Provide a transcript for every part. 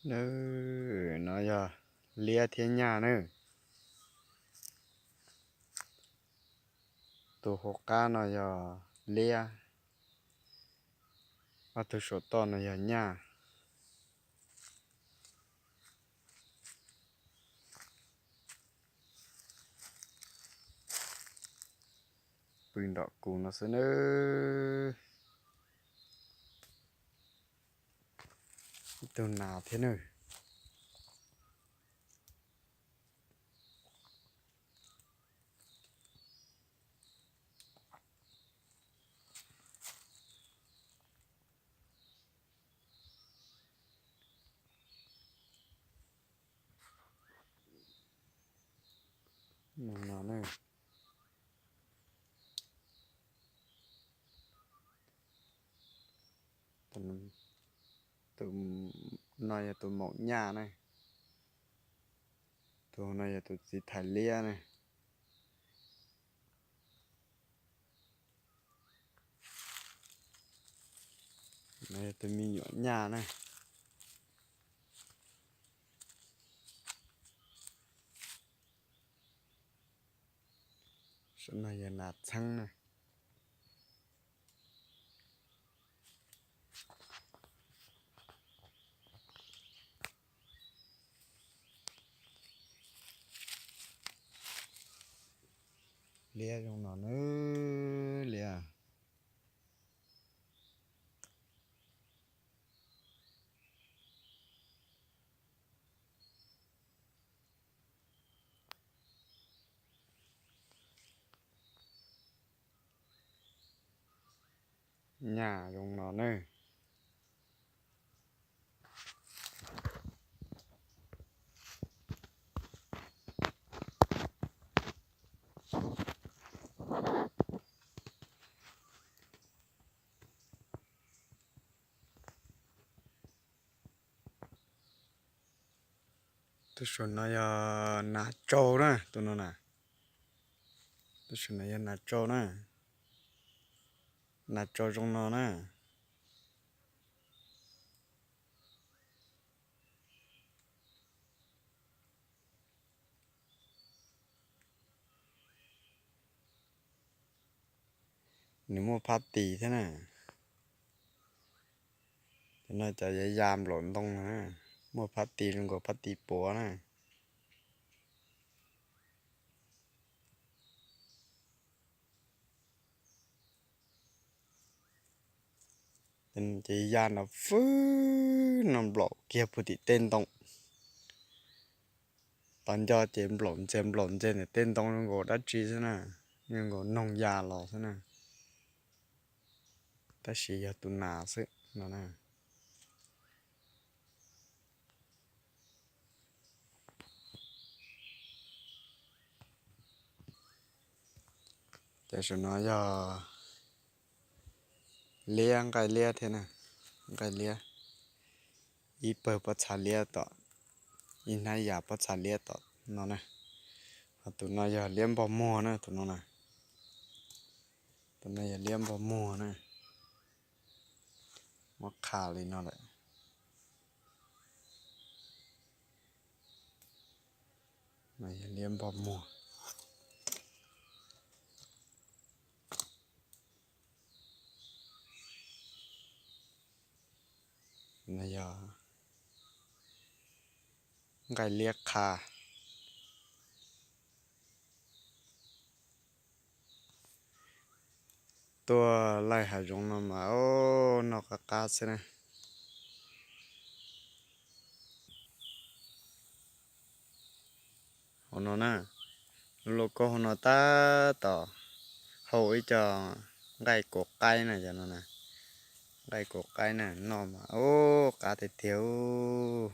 Nws, no yog liab thiab nyaj na. Tus hauv qab no yog liab, ob tug saum toj no yog nyaj. Pw nrom kus no xwb nawb. Ib tug nas thiab nawb. No, tus no yog tus maum nyaj na. Tus no yog tus txiv thais liab na. No yog tus me nyuam nyaj na. Saum no yog nas txheeb na. Liab zoo no nawb, liab. Nyaj zoo no nawb. Tus saum no yog nas tsau na, tus no na. Tus saum no yog nas tsau na. Nas tsau zoo no na. Nws muaj phab tis thiab na. Cov no cov ya ya nplaum ntoo na, muaj phab tis zoo nkaus phab tis puav na. Ces ya no fwb no nplaum kiag puag tim tej ntoo. Los nco ces nplaum ntxiag nplaum ntxiag ntawm tej ntoo zoo nkaus dab tsi xwb na, zoo nkaus noog ya los xwb na. Tab sis yog tus nas xwb no na. Ces saum no yog liab, nqaij liab thiab na, nqaij liab. Ib pawg pob txha liab tom, ib hnab yas pob txha liab tom no na. Ho tus no yog liab npog muag na, tus no na. Tus no yog liab npog muag na. Muab qha li no lawm. Yog liab npog muag. No yog nqaij liab qha. Tuaj laij hav zoov no mas noj qab qab xwb na. Hauv no na, lub lauj kaub hauv no tab tom hau ib co nqaij kaum qaib na, cov no na, nqaij kaum qaib na, noj mas ub qab tiag tiag.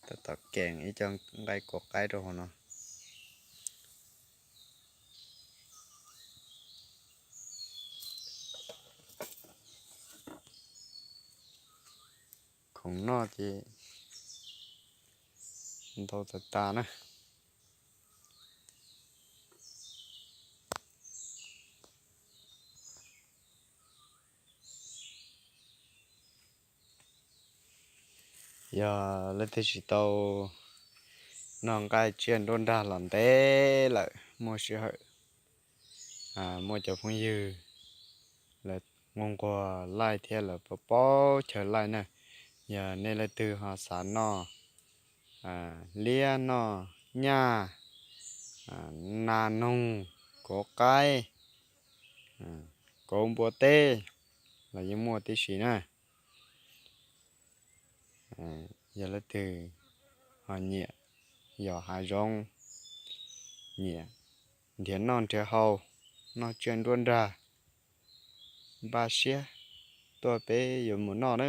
Tab tom keem ib co nqaij kaum qaib rau hauv no. Khoom noj ces ntau tas tas na. Yog leej twg tsis tau noj nqaij tsiaj nruab nrag los ntev lawm, muaj sij hawm, muaj cov phooj ywg lawv nquag nquag laij thiab lawv paub paub chaw laij na. Yog nej leej twg ho xav noj liab, noj nyaj, nas noog, kauv qaib, kauv npua teb los yeej muaj tib si na. Yog leej twg ho nyiam yos hav zoov, nyiam nrhiav noj nrhiav haus, noj tsiaj nruab nrag, npaj siab tuaj peb yuav mus noj na.